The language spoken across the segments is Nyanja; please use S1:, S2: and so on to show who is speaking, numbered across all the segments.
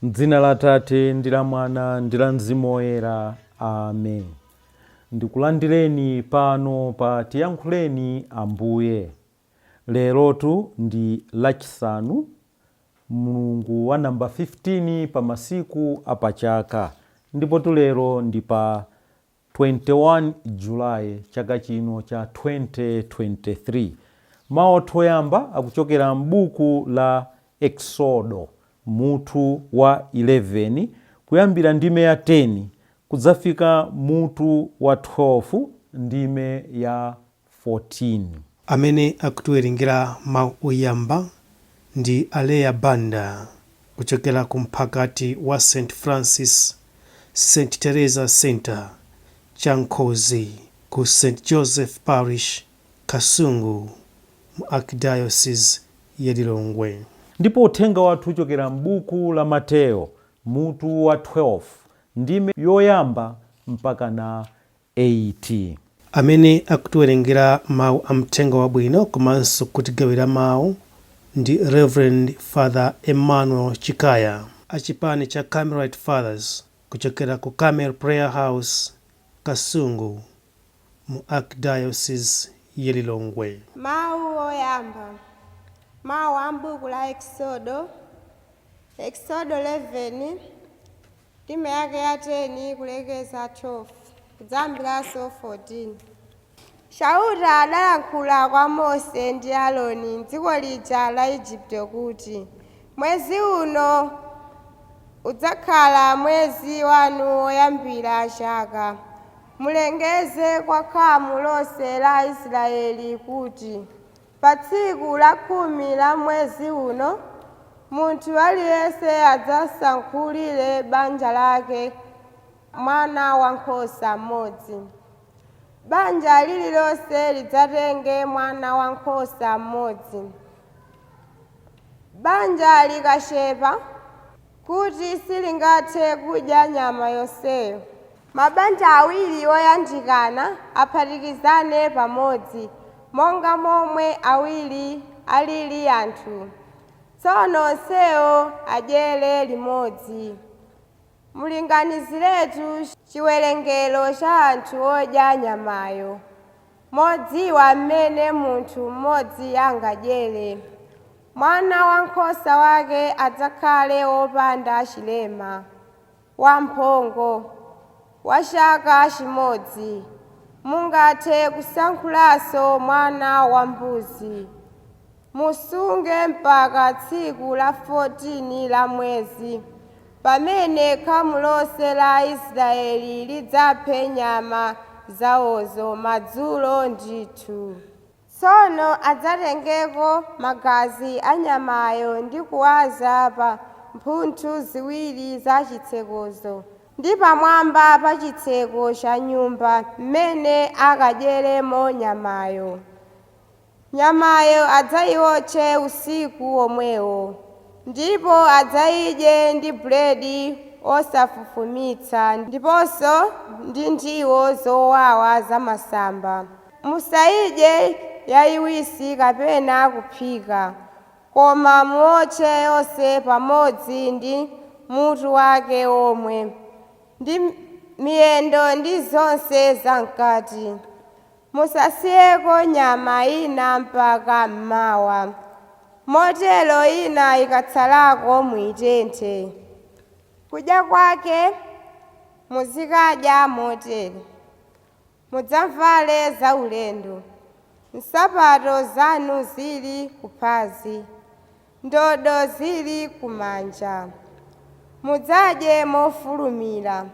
S1: M'dzina la Atate ndi la Mwana ndi la Mzimu Woyera. Amen. Ndikulandireni pano pa Tiyankhuleni Ambuye. Lerotu ndi Lachisanu, mlungu wa namba 15 pa masiku a pachaka, ndipotu lero ndi pa 21 July chaka chino cha 2023. Mawu athu oyamba akuchokera m'buku la Eksodo mutu wa 11 kuyambira ndime ya 10 kudzafika mutu wa 12 ndime ya 14.
S2: Amene akutiwerengera mawu oyamba ndi Aleya Banda kuchokera ku mphakati wa St Francis St Teresa Center, Chankhozi, ku St Joseph Parish, Kasungu, mu Archdiocese ya Lilongwe.
S1: Ndipo uthenga wathu uchokera m'buku la Mateyo mutu wa 12 ndime yoyamba mpaka na 8.
S2: Amene akutiwerengera mawu a mthenga wabwino komanso kutigawira mawu ndi Reverend Father Emmanuel Chikaya a chipani cha Carmelite Fathers kuchokera ku Carmel Prayer House, Kasungu, mu Archdiocese ya Lilongwe.
S3: Mawu oyamba. Mawu a m'buku la Eksodo, Eksodo 11, ndime yake ya 10 kulekeza 12, kudzayambiranso 14. Chauta adalankhula kwa Mose ndi Aaroni m'dziko lija la Igupto kuti, Mwezi uno udzakhala mwezi wanu woyambira chaka. Mulengeze kwa khamu lonse la Aisraeli kuti, pa tsiku la 10 la mwezi uno, munthu aliyense adzasankhulire banja lake mwana wankhosa mmodzi. Banja lililonse lidzatenge mwana wankhosa mmodzi. Banja likachepa kuti silingathe kudya nyama yonseyo, mabanja awiri oyandikana aphatikizane pamodzi, monga momwe awiri alili anthu. Tsono onsewo adyere limodzi. Mulinganiziretu chiwerengero cha anthu odya nyamayo, modziwa mmene munthu mmodzi angadyere. Mwana wankhosa wake adzakhale wopanda chilema, wamphongo, wa chaka chimodzi. Mungathe kusankhulanso mwana wambuzi. Musunge mpaka tsiku la 14 la mwezi, pamene khamu lonse la Israeli lidzaphe nyama zawozo madzulo ndithu. Tsono adzatengeko magazi a nyamayo ndi kuwaza pa mphuthu ziwiri za chitsekozo ndi pamwamba pa chitseko cha nyumba mmene akadyeremo nyamayo. Nyamayo adzayiwotche usiku womwewo, ndipo adzayidye ndi buledi osafufumitsa ndiponso ndi ndiwo zowawa zamasamba. Musayidye yayiwisi kapena kuphika, koma muwotche yonse pamodzi ndi mutu wake omwe, ndi miyendo ndi zonse zam'kati. Musasiyeko nyama ina mpaka mmawa, motero ina ikatsalako muyitenthe. Kudya kwake muzikadya motere: mudzavale zaulendo, nsapato zanu zili kuphazi, ndodo zili kumanja. Mudzadye mofulumira.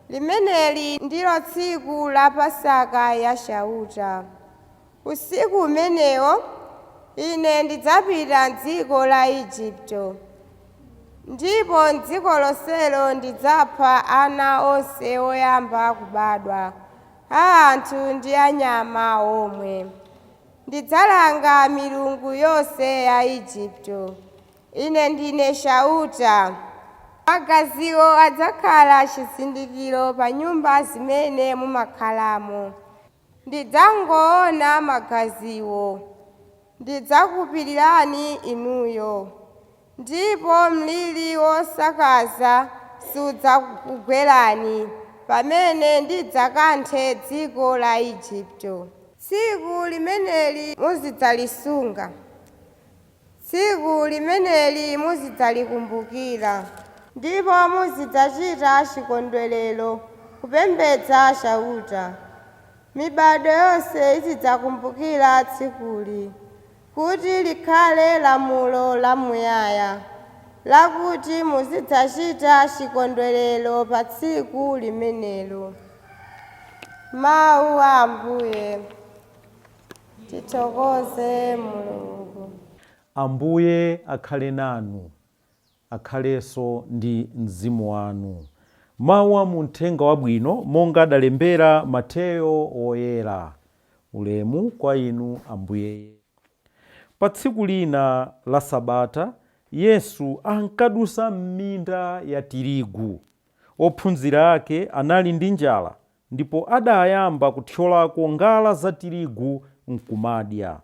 S3: Limeneli ndilo tsiku la Paska ya Chauta. Usiku umenewo ine ndidzapita m'dziko la Igupto, ndipo m'dziko lonselo ndidzapha ana onse oyamba kubadwa, a anthu ndi anyama omwe. Ndidzalanga milungu yonse ya Igupto. Ine ndine Chauta. Magaziwo adzakhala chizindikiro pa nyumba zimene mumakhalamo. Ndidzangoona magaziwo, ndidzakupitirani inuyo. Ndipo mliri wosakaza sudzakugwerani pamene ndidzakanthe dziko la Igupto. Tsiku limeneli muzidzalisunga, tsiku limeneli muzidzalikumbukira, ndipo muzidzachita chikondwerero kupembedza Chauta. Mibado yonse izidzakumbukira tsikuli, kuti likhale lamulo lamuyaya, lakuti muzidzachita chikondwerero pa tsiku limenelo. Mawu a Ambuye. Tithokoze Mulungu.
S1: Ambuye akhale nanu, akhalenso ndi mzimu wanu. Mawu a muthenga wabwino monga adalembera Mateyo woyera. Ulemu kwa inu Ambuye. Pa tsiku lina la Sabata, Yesu ankadusa m'minda ya tirigu. Ophunzira ake anali ndi njala ndipo adayamba kuthyolako ngala za tirigu nkumadya.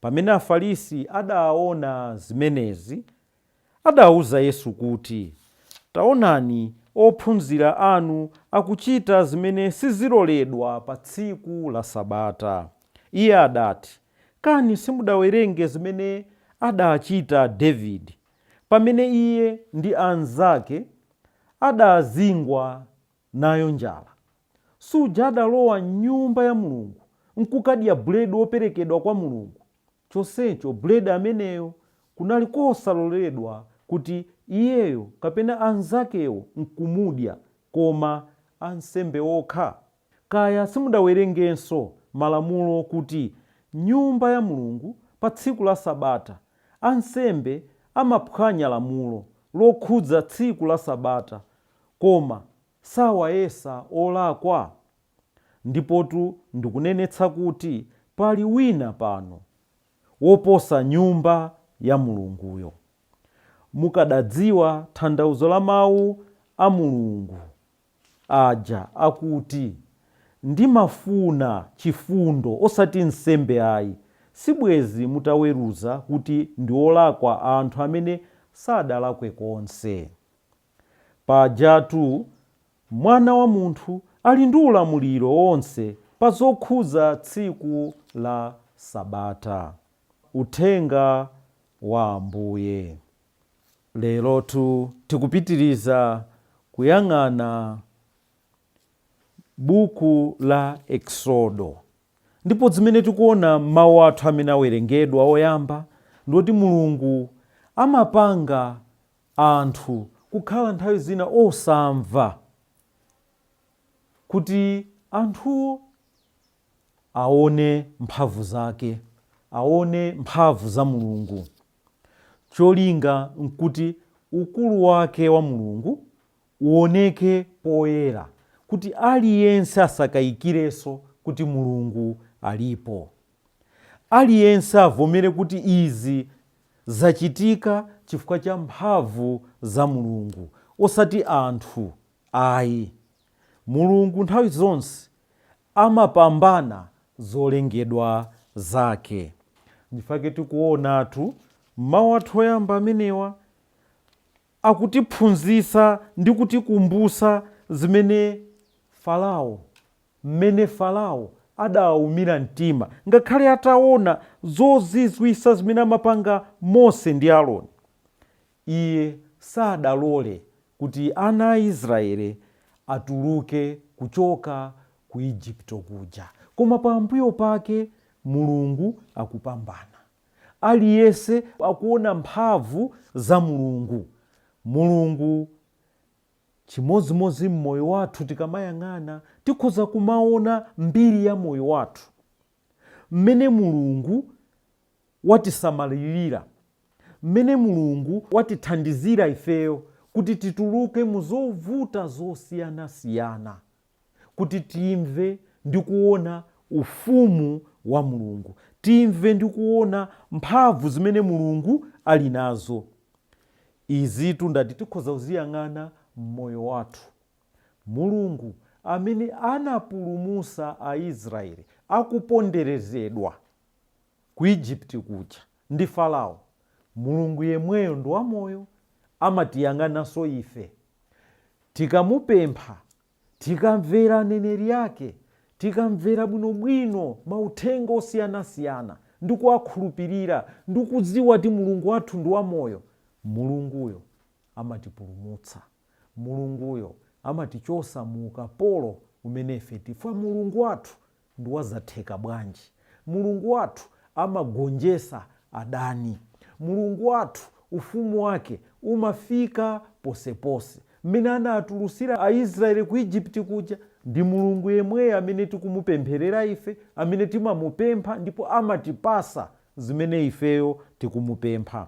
S1: Pamene Afarisi adaona zimenezi, adawuza Yesu kuti, taonani, ophunzira anu akuchita zimene siziloledwa pa tsiku la Sabata. Iye adati, kani simudawerenge zimene adachita Davide pamene iye ndi anzake adazingwa nayo njala? Suja adalowa m'nyumba ya Mulungu nkukadya buledi woperekedwa kwa Mulungu. Chonsecho buledi ameneyo kunali kosaloledwa kuti iyeyo kapena anzakewo nkumudya, koma ansembe okha. Kaya simudawerengenso malamulo kuti nyumba ya Mulungu pa tsiku la Sabata ansembe amaphwanya lamulo lokhudza tsiku la Sabata, koma sawayesa olakwa? Ndipotu ndikunenetsa kuti pali wina pano woposa nyumba ya Mulunguyo. Mukadadziwa tanthauzo la mawu a Mulungu aja akuti, ndimafuna chifundo osati nsembe ayi, sibwezi mutaweruza kuti ndi olakwa anthu amene sadalakwe konse. Pajatu Mwana wa munthu ali ndi ulamuliro wonse pa zokhudza tsiku la Sabata. Uthenga wa Ambuye. Lerotu tikupitiriza kuyang'ana buku la Eksodo, ndipo zimene tikuona mawu athu amene awerengedwa oyamba ndoti Mulungu amapanga anthu kukhala nthawi zina osamva, kuti anthuwo aone mphamvu zake, aone mphamvu za Mulungu. Cholinga nkuti ukulu wake wa Mulungu uoneke poyera, kuti aliyense asakayikirenso kuti Mulungu alipo. Aliyense avomere kuti izi zachitika chifukwa cha mphamvu za Mulungu, osati anthu ayi. Mulungu nthawi zonse amapambana zolengedwa zake. Ndifake tikuonatu mawu athu oyamba amenewa akutiphunzitsa ndi kutikumbutsa zimene Farao, mmene Farao adawumira mtima ngakhale ataona zozizwitsa zimene amapanga Mose ndi Aaroni. Iye sadalole kuti ana a Israeli atuluke kuchoka ku Igupto kuja, koma pambuyo pake Mulungu akupambana. Aliyense akuona mphamvu za Mulungu. Mulungu chimodzimodzi mmoyo wathu, tikamayang'ana tikhoza kumaona mbiri ya moyo wathu, mmene Mulungu watisamalirira, mmene Mulungu watithandizira ifeyo kuti tituluke mu zovuta zosiyanasiyana, kuti timve ndi kuona ufumu wa Mulungu, timve ndi kuona mphamvu zimene Mulungu ali nazo. Izitu ndati tikhoza kuziyang'ana mmoyo wathu. Mulungu amene anapulumutsa Aisraeli akuponderezedwa ku Igupto kuja ndi Farao, Mulungu yemweyo ndi wamoyo, amatiyang'ananso ife. Tikamupempha, tikamvera aneneri ake, tikamvera bwinobwino mauthenga osiyanasiyana ndi kuwakhulupirira ndi kudziwa kuti Mulungu wathu ndi wamoyo, Mulunguyo amatipulumutsa, Mulunguyo amatichosa mu ukapolo umene ife tifa. Mulungu wathu ndi wazatheka bwanji! Mulungu wathu amagonjesa adani. Mulungu wathu ufumu wake umafika posepose. Mmene anatulusira Aisraeli ku Igupti kuja ndi Mulungu yemweyo amene tikumupempherera ife, amene timamupempha, ndipo amatipasa zimene ifeyo tikumupempha.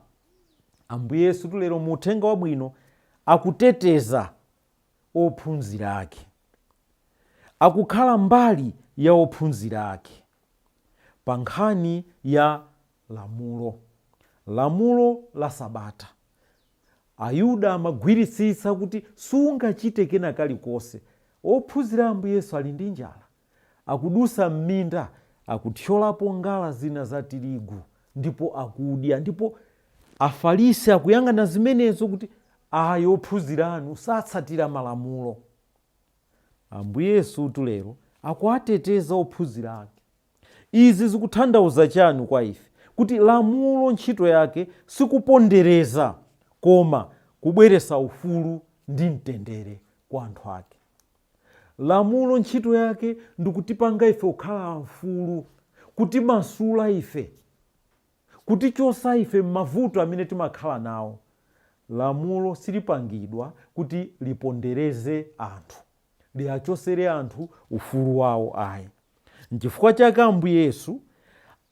S1: Ambuye Yesu lero mu uthenga wabwino akuteteza ophunzira ake, akukhala mbali ya ophunzira ake pa nkhani ya lamulo, lamulo la Sabata. Ayuda amagwiritsitsa kuti sungachite kena kalikonse. Ophunzira Ambuye Yesu ali ndi njala, akudusa m'minda, akuthyolapo ngala zina za tirigu ndipo akudya, ndipo Afarisi akuyang'ana zimenezo kuti ayi, ophunzira anu satsatira malamulo. Ambuye Yesu lero akuwateteza ophunzira ake. Izi zikutanthauza chani kwa ife? Kuti lamulo ntchito yake sikupondereza, koma kubweresa ufulu ndi mtendere kwa anthu ake. Lamulo ntchito yake ndikutipanga ife kukhala mfulu, kutimasula ife, kutichosa ife m'mavuto amene timakhala nawo. Lamulo silipangidwa kuti lipondereze anthu, liachosere anthu ufulu wawo, ayi. Nchifukwa chake Ambuye Yesu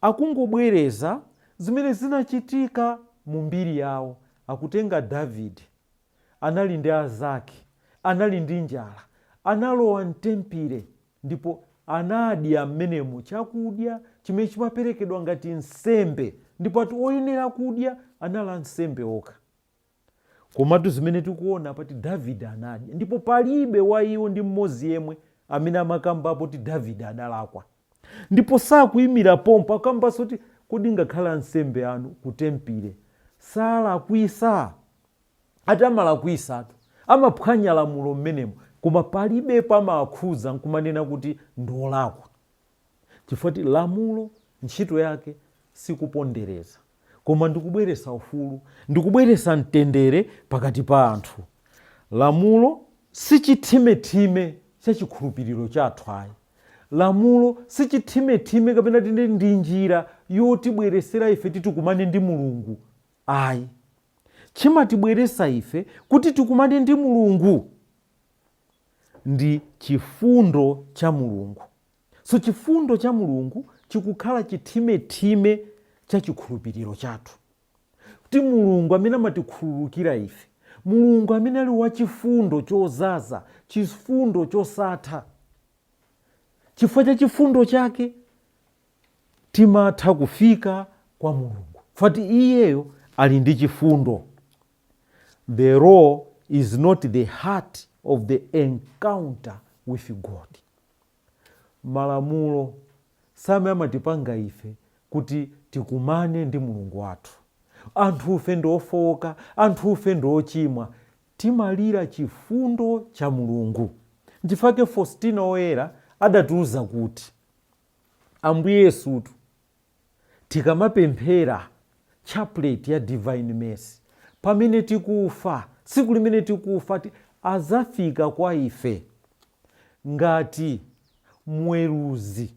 S1: akungobwereza zimene zinachitika mu mbiri yawo. Akutenga Davide, anali ndi azake, anali ndi njala, analowa mtempire ndipo anadya mmenemo chakudya chimene chimaperekedwa ngati nsembe, ndipo ati oyenera kudya anali ansembe okha. Komatu zimene tikuona pati, Davide anadya ndipo palibe wa iwo ndi mmodzi yemwe amene amakambapo kuti Davide adalakwa. Ndipo sakuyimira pompo, akambanso kuti kodi ngakhale ansembe anu kutempire salakwisa? Ati amalakwisatu, amaphwanya lamulo mmenemo, koma palibepo amakhuza nkumanena kuti ndolakwa. Chifukwa ti lamulo ntchito yake sikupondereza, koma ndikubweresa ufulu, ndikubweresa mtendere pakati pa anthu. Lamulo sichithimethime cha chikhulupiriro chathu, ayi. Lamulo sichithimethime kapena tinde ndi njira yotibweresera ife titikumane ndi Mulungu, ayi. Chimatibweresa ife kuti tikumane ndi Mulungu ndi chifundo cha Mulungu. So chifundo cha Mulungu chikukhala chithimethime cha chikhulupiriro chathu, kuti Mulungu amene amatikhululukira ife, Mulungu amene ali wachifundo chozaza, chifundo chosatha, chifukwa cha chifundo chake timatha kufika kwa Mulungu, fati iyeyo ali ndi chifundo. The law is not the heart of the encounter with God. Malamulo same amatipanga ife kuti tikumane ndi Mulungu wathu. Anthufe ndi ofowoka, anthufe ndi ochimwa, timalira chifundo cha Mulungu. Nchifukwa Faustina Oyera adatiuza kuti Ambuye Yesutu tikamapemphera chaplet ya Divine Mercy, pamene tikufa, tsiku limene tikufa, azafika kwa ife ngati mweruzi.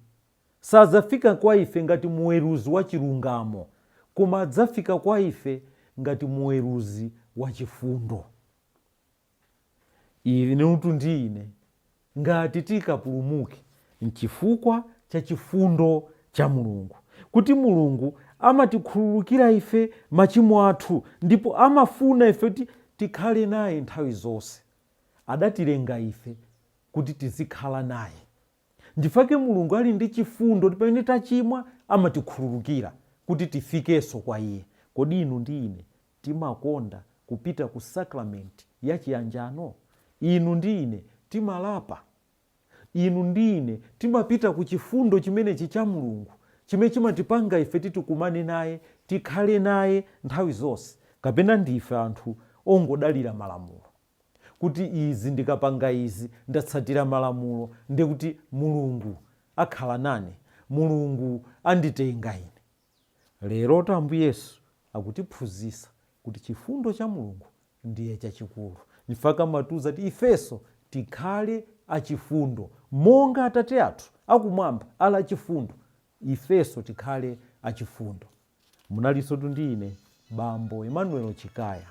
S1: Sadzafika kwa ife ngati muweruzi wa chilungamo, koma adzafika kwa ife ngati muweruzi wa chifundo. Inutu ndi ine ngati tikapulumuke nchifukwa cha chifundo cha Mulungu, kuti Mulungu amatikhululukira ife machimo athu ndipo amafuna ife kuti tikhale naye nthawi zonse. Adatilenga ife kuti tizikhala naye. Ndifake Mulungu ali ndi chifundo kuti pamene tachimwa amatikhululukira kuti tifikenso kwa iye. Kodi inu ndi ine timakonda kupita ku sakramenti ya chiyanjano? Inu ndi ine timalapa? Inu ndi ine timapita ku chifundo chimenechi cha Mulungu? Chimene chimatipanga ife titikumane naye, tikhale naye nthawi zonse? Kapena ndife anthu ongodalira malamulo, kuti izi ndikapanga izi, ndatsatira malamulo, ndikuti Mulungu akhala nane, Mulungu anditenga ine? Lero Ambuye Yesu akutiphunzitsa kuti chifundo cha Mulungu ndiye chachikulu. Nchifukwa amatiuza kuti ifenso tikhale achifundo monga Atate athu akumwamba ali achifundo, ifenso tikhale achifundo. Munalinso ndi ine, Bambo Emmanuel Chikaya.